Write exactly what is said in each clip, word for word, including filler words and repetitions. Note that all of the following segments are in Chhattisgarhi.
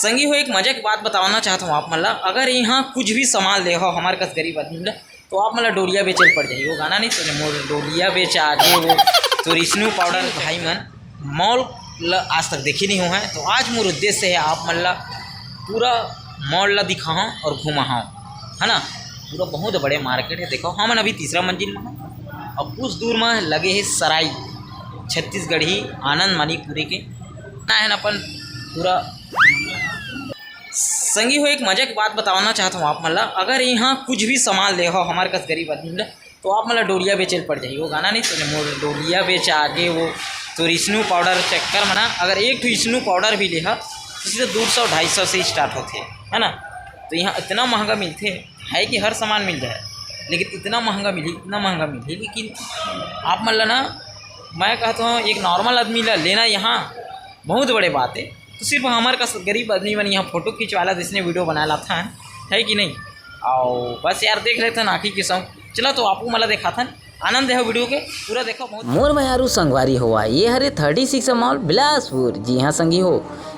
संगी हो, एक मजा के बात बताना चाहत हूँ आप मन ला। अगर यहाँ कुछ भी सामान ले हो हमारे कस गरीब आदमी ला, तो आप मन ला डोलिया बेचे ल पड़ जाही। वो गाना नहीं सुने, मोर डोलिया बेचा के वो तो रिश्नू पाउडर। भाई मन मॉल ला आज तक देखे नहीं हो हैं, तो आज मोर उद्देश्य है आप मन ला पूरा मॉल ला दिखाऊँ और घुमाऊँ, है ना। पूरा बहुत बड़े मार्केट है। देखो, हमन अभी तीसरा मंजिल में हैं और कुछ दूर में लगे है सराई छत्तीसगढ़ी आनंद मणिपुरी के ना है ना अपन पूरा। संगी हो, एक मजा के बात बताना चाहत हूँ आप मन ला। अगर यहाँ कुछ भी सामान ले हो हमारे कस गरीब आदमी ला, तो आप मन ला डोलिया बेचे ल पड़ जाही। वो गाना नहीं सुने, मोर डोलिया बेचा के वो तो रिश्नू पाउडर चक्कर में ना, अगर एक ठो रिश्नू पाउडर भी ले हो तो सीधा दो सौ ढाई सौ से स्टार्ट होते, है ना। तो यहाँ इतना महंगा मिलते है कि हर सामान मिल जाए, लेकिन इतना महंगा मिली, इतना महंगा मिली। लेकिन आप मन ला ना, मैं कहता हूँ, एक नॉर्मल आदमी ला लेना यहाँ बहुत बड़े बात है। तो सिर्फ हमारे कस गरीब आदमी मन यहाँ फोटो खिंचवाला जिसने वीडियो बनाए लाथन, है कि नहीं? और बस यार, देख लेथन आँखी के शौक। चलो, तो आपको मला देखाथन, आनंद है वीडियो के, पूरा देखो। बहुत मोर मयारू संगवारी होवा, ये हरे थर्टी सिक्स मॉल बिलासपुर। जी हाँ संगी हो,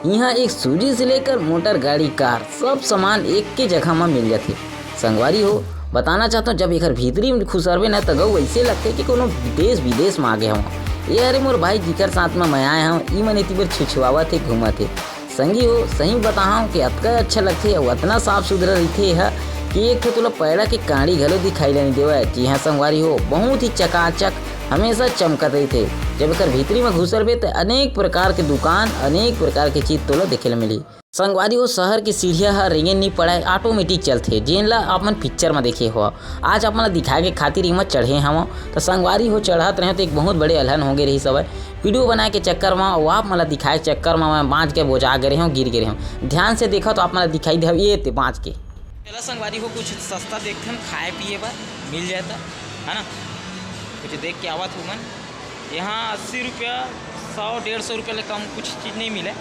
यहाँ एक सूजी से लेकर मोटर गाड़ी, कार, सब सामान एक के जगह में मिल जाथे। संगवारी हो, बताना चाहता हूँ, जब एकर भीतरी में खुसरबे न, त गऊ ऐसे लगथे कि कोनो देश विदेश में आ गए हूँ। ये हरे मोर भाई, जिकर साथ में मैं आए हूँ, ई मन एती बर छुछुआवत हे, घूमत हे। संगी हो, सही बताहूँ कि अतका अच्छा लगथे अउ अतना साफ सुथरा रहिथे एहा कि एक ठो तोला पैड़ा के कांड़ी घलो दिखाई ल नइ देवय। जी हाँ संगवारी हो, बहुत ही चकाचक, हमेशा चमकत रहिथे। जब एकर भीतरी म घुसरबे, त अनेक प्रकार के दुकान, अनेक प्रकार के चीज तोला देखे ल मिलही। संगवारी हो, शहर के सीढ़िया ह रेंगे नइ पड़य, ऑटोमेटिक चलथे, जेन ल आप मन पिक्चर म देखे हो। आज आप मन ल दिखाए के खातिर इमा चढ़े हवं। त संगवारी हो, चढ़त रहें त एक बहुत बड़े अलहन होगे रहिस हवय। वीडियो बनाए के चक्कर म अउ आप मन ल दिखाए के चक्कर म मैं बाँच के बोजा गे रहेंव, गिर गे रहेंव। ध्यान से देखव त आप मन ल दिखाई देहव, ये ते बाँच के। चला संगवारी हो, कुछ सस्ता देखथन, खाए पिए बर मिल जाए त, है ना। कुछ देख के आवत हूँ मन। यहाँ अस्सी रुपया, सौ डेढ़ सौ रुपया ले कम कुछ चीज़ नहीं मिले।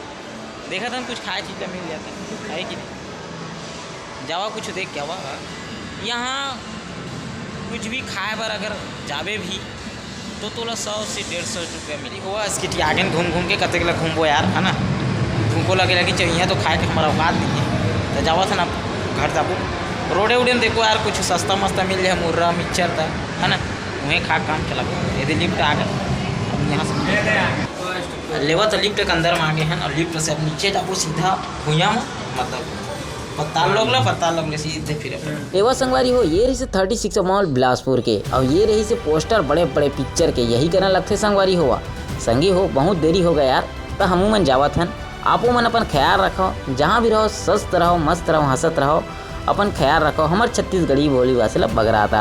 देखत हन कुछ खाए चीज ला मिल जाता है कि नहीं। जावा कुछ देख के आवा। यहाँ कुछ भी खाए बर अगर जाबे भी तो तोला सौ से डेढ़ सौ रुपया मिली। वो स्किटियागेन घूम घूम के कतेक ला घूमबो यार, है ना। भूखो लगे लगी, चल यहाँ तो खाए के हमारा औकात नहीं है, तो जावा था ना घर जाबो। रोडे उडे में देखो यार, कुछ सस्ता मस्ता मिल जाए, मुर्रा मिक्सचर था, है ना, वहीं खा काम चलाबो। यदि लिफ्ट आ गए, हम यहाँ से लेवा तो लिफ्ट के अंदर में आ गए हैं और लिफ्ट से अब नीचे जाबो सीधा भुइयां में, मतलब पताल लोग ला, पताल लोग ले सीधे फिर अपन। एवा संगवारी हो, ये रहिसे थर्टी सिक्स मॉल बिलासपुर के, और ये रहिसे पोस्टर बड़े बड़े पिक्चर के, यही करना लगथे संगवारी होवा। संगी हो, बहुत देरी हो गया यार, त हमू मन जावत हन। आपो मन अपन ख्याल रखो, जहाँ भी रहो स्वस्थ रहो, मस्त रहो, हंसत रहो, अपन ख्याल रखो, हमर छत्तीसगढ़ी बोली भाषा ला बगरात